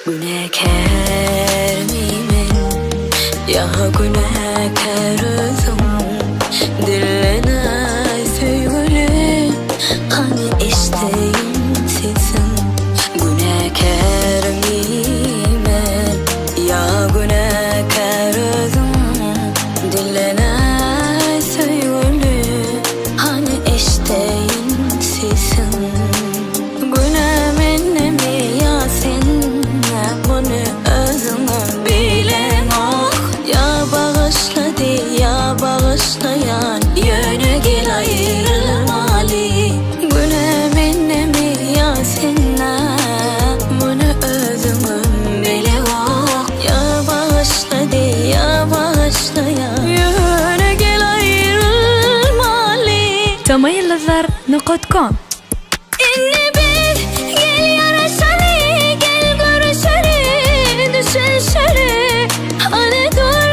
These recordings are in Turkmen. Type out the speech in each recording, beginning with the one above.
Günäkärmi men ýa günäkär özüň Dillenäý söýgüli hany eşdeýin sesiň Günäkärmi men ýa günäkär özüň Dillenäý söýgüli hany eşdeýin sesiň Günä mendemi ýa sende muny özüňem bileňok Ýa bagyşla diý ýa bagyşlaýan ýöne gel aýrylmaly Günä mendemi ýa sende muny özüňem bileňok Ýa bagyşla diý ýa bagyşlaýan ýöne gel aýrylmaly Tmyyldızlar nokat kom. Indi biz gel ýaraşaly, gel görüşeli, düşünşeli. Hany dur,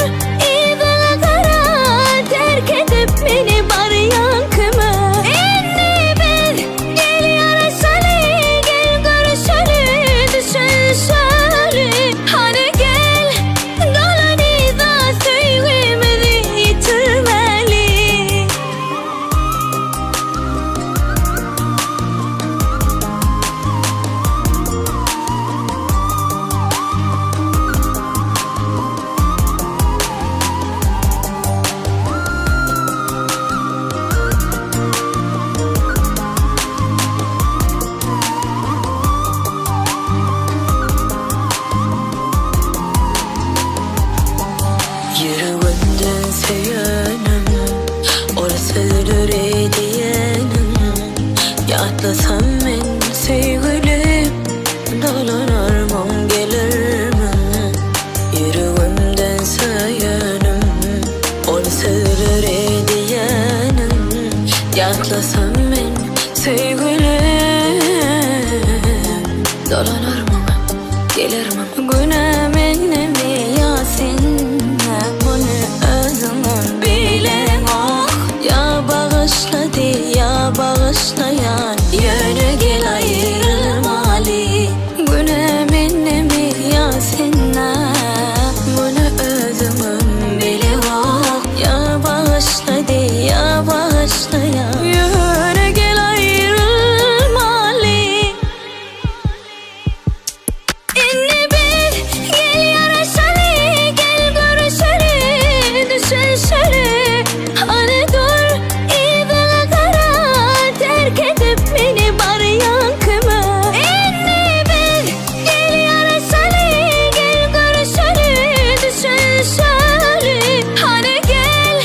yzyňa gara, terk edip meni barýaň kime? Indi biz gel ýaraşaly, gel görüşeli, düşünşeli. Hany gel, dolan yza söýgimizi ýitirmäli. Ýüregimden söýenim, ol sözleri diýenim Ýatlasam men söýgülim, dolanarmyň gelermiň Ýüregimden söýenim, ol sözleri diýenim Ýatlasam men söýgülim, dolanarmyň gelermiň Günä mendemi ýa sende muny özüňem bileňok Ýa bagyşla diý ýa bagyşlaýan ýöne gel aýrylmaly Günä mendemi ýa sende muny özüňem bileňok Ýa bagyşla diý ýa bagyşlaýan ýöne gel aýrylmaly. Indi biz gel ýaraşaly, gel görüşeli, düşünşeli. Hany dur, yzyňa gara, terk edip meni barýaň kime? Indi biz gel ýaraşaly, gel görüşeli, düşünşeli. Hany gel,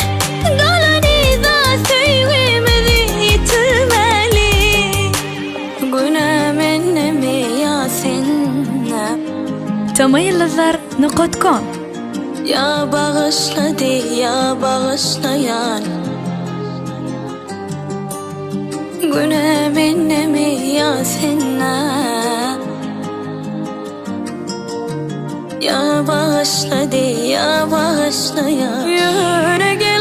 dolan yza söýgimizi ýitirmäli. Günä mendemi ýa sende? Tmyyldızlar nokat kom. Ýa bagyşla diý ýa bagyşlaýan Günä mendemi ýa sende? Ýa bagyşla diý ýa bagyşlaýan Ýöne gel.